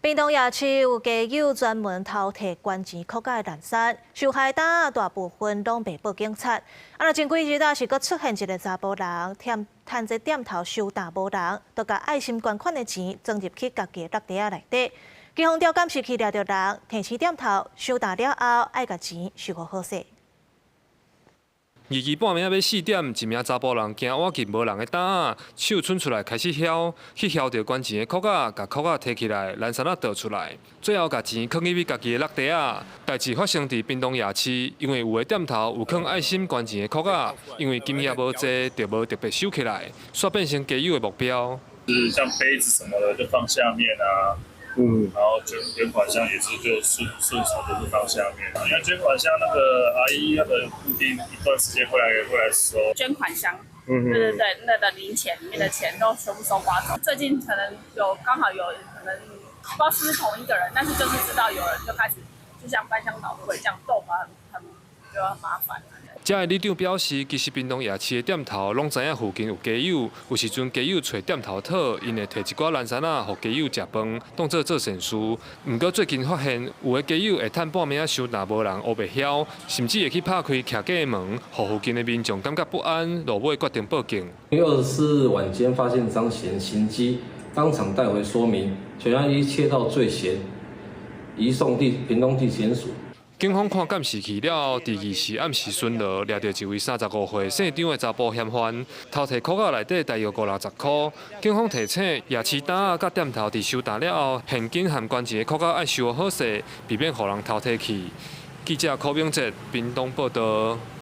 屏東夜市有街友專門偷提捐錢箍仔的陳設，受害單仔大部分攏袂報警察。啊，若前幾日啊，是閣出現一个查埔人，趁趁這店頭收擔無人，就共愛心捐款的錢裝入去家己的落袋仔內底。警方調監視器掠著人，提錢店頭收擔了後，愛共錢收予好勢。二二半暝仔欲4點，一名查埔人行倚近無人的擔仔，手伸出來開始痟，去痟著捐錢的箍仔，共箍仔提起來，陳設仔倒出來，最後共錢囥入去家己的落袋仔。代誌發生佇屏東夜市，因為有的店頭有囥愛心捐錢的箍仔，因為金額無濟，就無特別收起來，煞變成街友的目標。是像杯子什麼的就放下面啊。然後捐款箱也是就順順手就是放下面，因為捐款箱那個阿姨那個固定一段時間會來收。捐款箱，對對對，那個零錢裡面的錢都全部收刮走。最近可能有剛好有可能不知道是不是同一個人，但是就是知道有人就開始就像翻箱倒櫃這樣做法，很就很麻煩。遮的里長表示，其實屏東夜市的店頭攏知影附近有街友，有時陣街友揣店頭討，𪜶會提一寡陳設仔，予街友食飯，當做做善事。毋過最近發現，有的街友會趁半暝仔收擔無人，烏白痟，甚至會去拍開徛架的門，予附近的民眾感覺不安，落尾決定報警。 24日晚間發現張嫌形跡，當場帶回說明，全案依竊盜罪嫌，移送地屏東地檢署。警方看監視器了後，佇24暗時巡邏，掠著一位35歲姓張的查埔嫌犯，偷提箍仔內底大約五六十箍。警方提醒夜市擔仔佮店頭佇收擔了後，現金和捐錢的箍仔愛收予好勢，避免予人偷提去。記者柯明哲屏東報導。